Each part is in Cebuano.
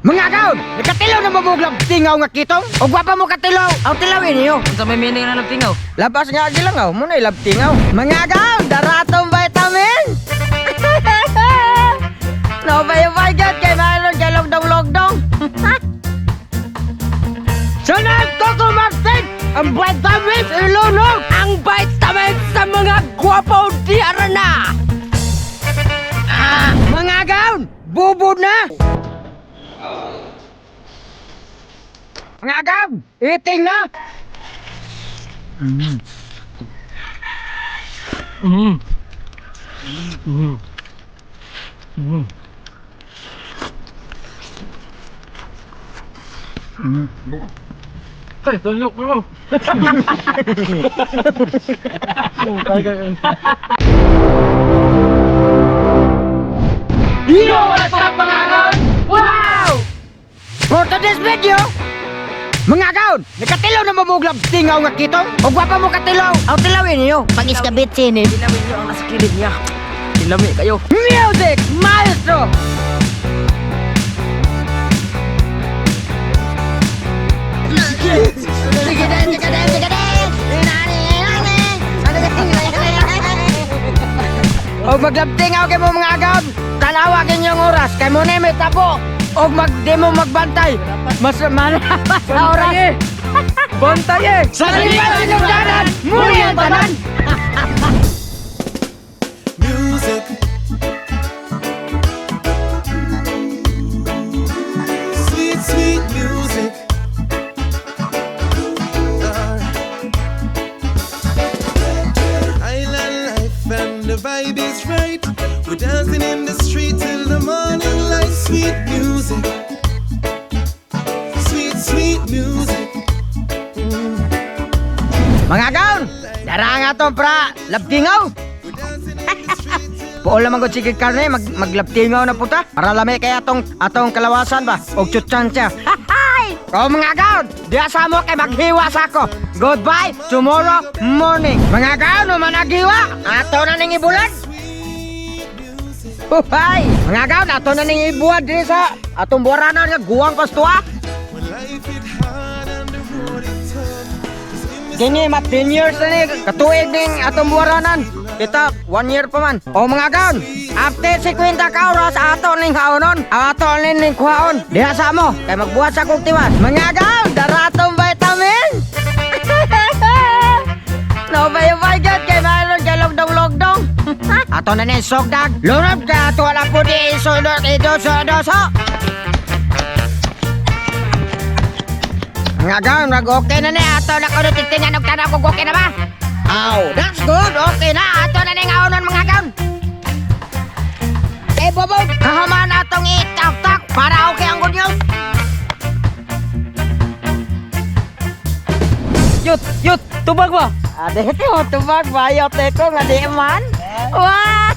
Mga kaon, nakatilaw na mo tingaw nga kitong? O gwapa mo katilaw? Ang tilawin niyo. Unsa may meaning na tingaw? Labas nga gilangaw, mo na tingaw. Mga kaon, daratong vitamin. No ba yung God kay mayroon kay logdong logdong. Sunod Coco Martin, ang vitamins ilunok. Ang vitamins sa mga gwapo diara na. Ah, mga gaon, bubod na. Mga gaon, eating na. Ay, tunok mo. Yo, what's up, mga gaon? Wow! For today's video, mga gaon, nakatilaw na mamuglab tingaw nga kitong. O gwapa mo katilaw, ang tilawin niyo. Pag-iskabit sinin. Tilawin niyo ang nasa kilid niya. Tilami kayo. Music Maestro! O maglabtingaw kay mo, mga agaw. Tanawa kinyong oras kay mo na may tabo. O mag di mo magbantay. Mas malapas sa oras. Bantay eh. Sa lipat inyong danan, muli ang tanan. Music. Sweet, sweet music. Island life and the vibe is right. We're dancing in the street till the morning light. Sweet music. Sweet, sweet music. Mga gaon, dara nga to pra labtingaw. We're dancing in the street till Puol naman ko sige karne, maglabtingaw na puta. Para lami kay atong kalawasan ba, og tsutsantsa. Hay! O mga gaon, diya sa mo kay maghiwa sa ako. Goodbye tomorrow morning. Mga gaon, managhiwa. Ato na ning ibulan. Huhay! Mga gaon, ato na ning ibuad diri sa atong buwaranan nga guwang pastua. when life it hard and the road it tough. Just give me Kini ma 10 years na ni katuig ning atong buwaranan. Kita 1 year pa man. O mga gaon, after 50 ka oras ato ning haonon, ato ning kuhaon. Diha sa mo kay magbuhat sa kong tiwas. Mga gaon, dara atong vitamin. No ba yung God kay mayroon kay logdong logdong. Ato na ning sogdag. Lunod ka ato na po di isulot idoso doso. Mga gaon, nag okay na ni ato na kuno titingnan og tanaw kung okay na ba. Aw, that's good. Okay na. Ato na ning aonon, mga gaon. Eh, bobo, kahaman atong itak-tak para okay ang good news. Yut, yut, tubag ba? Ade, ko tubag bayo te ko nga di man. Wah!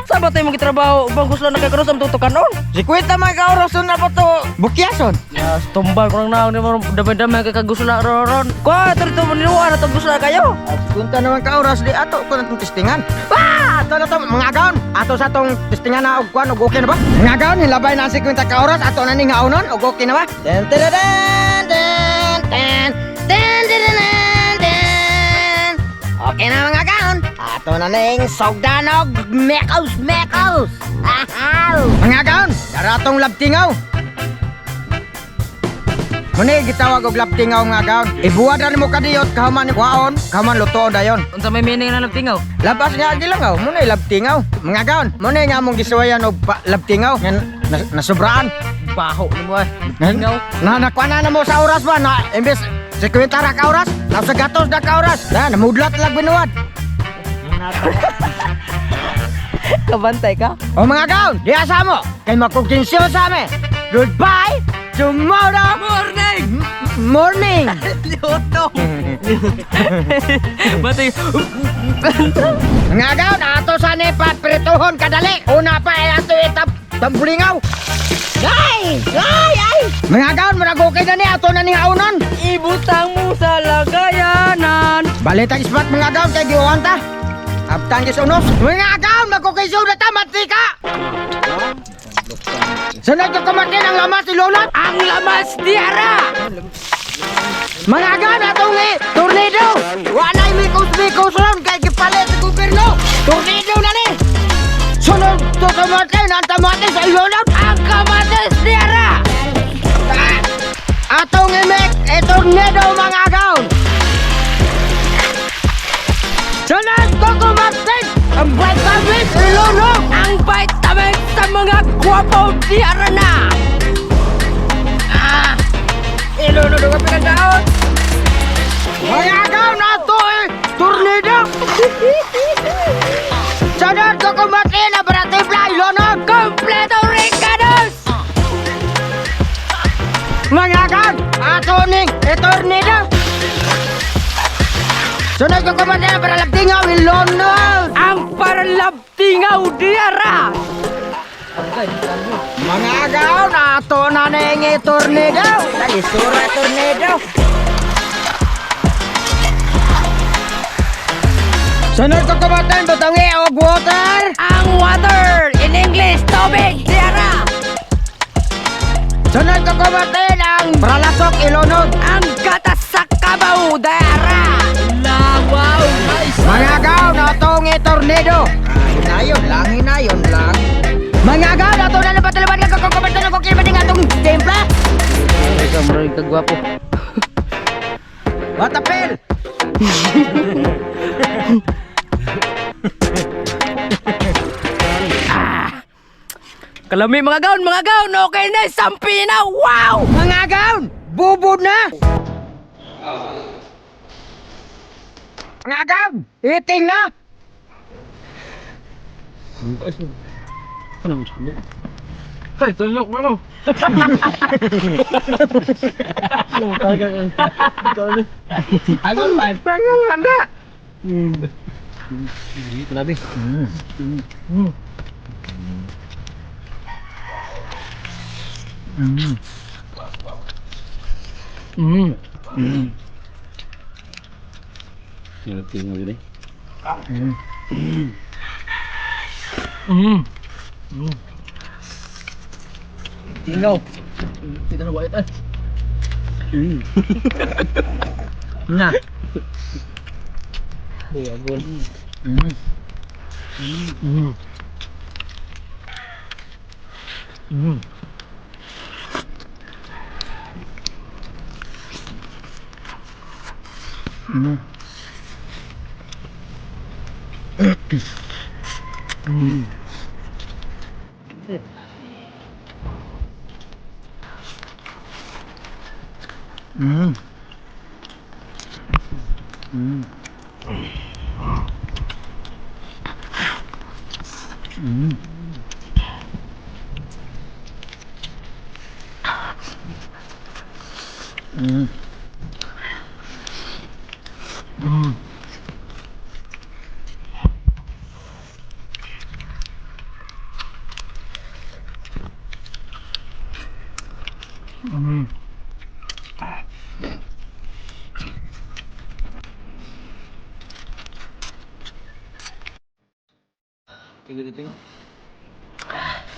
Sa ba tayo magitrabaho? Ubang gusto na kay karon sa tutukanon? Si kwenta man ka oras na pa to bukyason. Yes, tumbal ko lang na ni mo damay-damay kay kagusla ron. Ko, ito rito maniwa na tong gusla kayo. Kunta naman ka oras di ato ko na tong testingan. Wah! Ato na to, mga gaon. Ato sa tong testingan na og kuan og okay na ba? Mga gaon, hilabay na ang 50 ka oras ato na ning haonon og okay na ba? Den den den den den den den den den. Okay na, mga gaon. Ato na ning sogdanog mekos mekos. Ahaw! Mga gaon, daratong labtingaw. Muna gitawag og labtingaw, mga gaon. Ibuwad ra nimo kadiyot kahuman kuhaon, kahuman lutoon dayon. Unsa may meaning na tingaw? Labas nga gilangaw, muna labtingaw. Mga gaon, muna nga among gisuwayan og labtingaw nga nasubraan. Baho nimo ay. Tingaw. Na nakuha na mo sa oras ba na imbes 50 ra ka oras, nasa gatos na ka oras. Na namudlat lag binuwad. Kabantay ka? O mga gaon, diha sa mo kay makugtinsyon sa ame. Goodbye tomorrow Morning. morning. Luto. Batay. Mga gaon, ato sa ni paprituhon kadali. Una pa ay ato itap tambulingaw. Ay! Ay! Ay! Mga gaon, murag okay na ni ato na ning aunon. Ibutang mo sa lagayanan. Balitang spot, mga gaon, kay giuwan ta. Abtang gis unos. Mga gaon, magkukisyo na ta mantika. Sunod ko kumatin ang lamas ilunod. Ang lamas diara! Mga agaw na itong tornado! Walay mikos-mikos ron kay gipalit sa gobyerno! Tornado na ni! Sunod to kumatin ang kamatis sa ilunod! Ang kamatis diara! Ah! Atong imek, e tornado, mga agaw! Sunod ko kumatin ang vitamins ilunod! Ang vitamins sa mga gwapo diara na! Ah! Ilunod ang pinagdaon! Mga agaw na ito eh! Tornado! Sunod ko kumatin ang baratibla ilunod! Kompleto Ricados! Mga gan, ato ning e-tornado. Sunod ko kumanda para labtingaw ilonod. Ang paralabtingaw diara! Mga gaon, ato na ning e-tornado. Dalisura tornado. Sunod ko kumanda butangi og water. Ang water! In English, tubig diara! Sunod ko kumanda ang pralasok ilonod. Ang gatas sa kabaw diara! La, wow! Nice! Mga gaon, atong e-tornado. Hinayon lang, hinayon lang. Mga gaon, ato na napatalaban ka kukumanta na kukilman ng atong timpla. Ikaw, maraming kagwapo. What the hell? Kalami mga gaon, okay na, sampi na, wow! Mga gaon, bubod na! Mga gaon, eating na! Ay, tulok mo. Ano ba? Panganganda! Tingaw. Tita na wait. Na.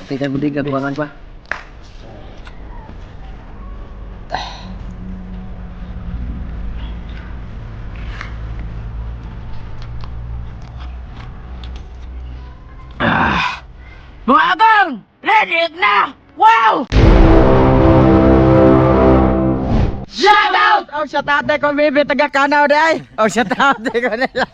Tita budig kuwangan pa. Ah. Mga agang! Ready na! Wow! Shout out! Oh, shout out ko baby taga Kanaw day. Oh, shout out ko nila.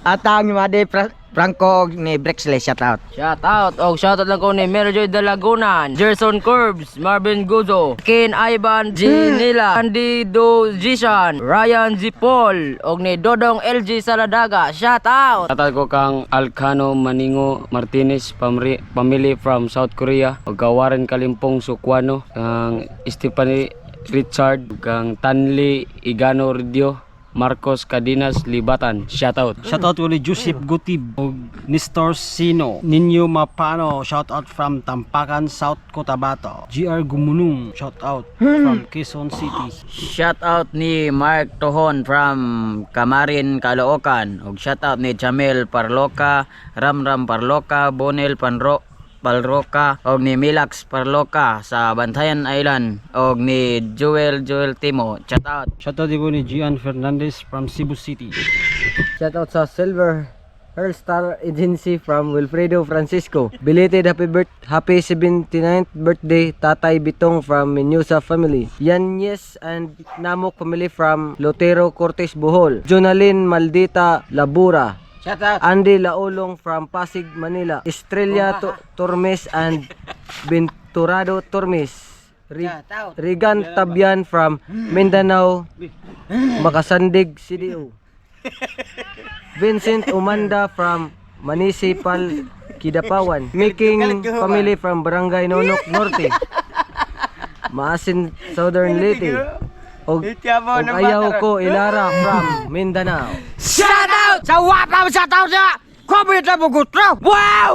Atang Madi Franco og ni Brexley, shout out. Shout out! Og shout out lang ko ni Mary Joy de Lagunan, Gerson Curbs, Marvin Guzo, Ken Ivan G. Nila, Andy Do Jishan, Ryan G. Paul, og ni Dodong LG Saladaga. Shout out! Tatay ko kang Alcano Maningo Martinez, family from South Korea, ug ka Warren Kalimpong Sukwano, kang Stephanie Richard, ug kang Tanli Igano Radio, Marcos Cadinas Libatan. Shout out. Shoutout ko ni Joseph Gutib ug Nestor Sino, Ninyo Mapano, shoutout from Tampakan, South Cotabato. GR Gumunung, shoutout from Quezon City. Shout out ni Mark Tohon from Kamarin, Caloocan. Ug shout out ni Jamel Parloca, Ramram Parloca, Bonel Panro Palroca og ni Milax Parloca sa Bantayan Island og ni Joel Joel Timo. Shout out. Shout out po ni Gian Fernandez from Cebu City. Shout out sa Silver Pearl Star Agency from Wilfredo Francisco. Belated happy 79th birthday, Tatay Bitong from Menusa family. Yanyes and Namok family from Lotero Cortes, Bohol. Jonalyn Maldita Labura. Shout out. Andy Laolong from Pasig, Manila. Estrella Tormes and Venturado Tormes. Regan Tabian from Mindanao, Makasandig, CDO. Vincent Umanda from Municipal Kidapawan. Making family from Barangay Nonok Norte, Maasin, Southern Leyte. Og ayaw ko Ilara from Mindanao. Shout out sa wapa, shout out sa Comment na bugutro. Wow!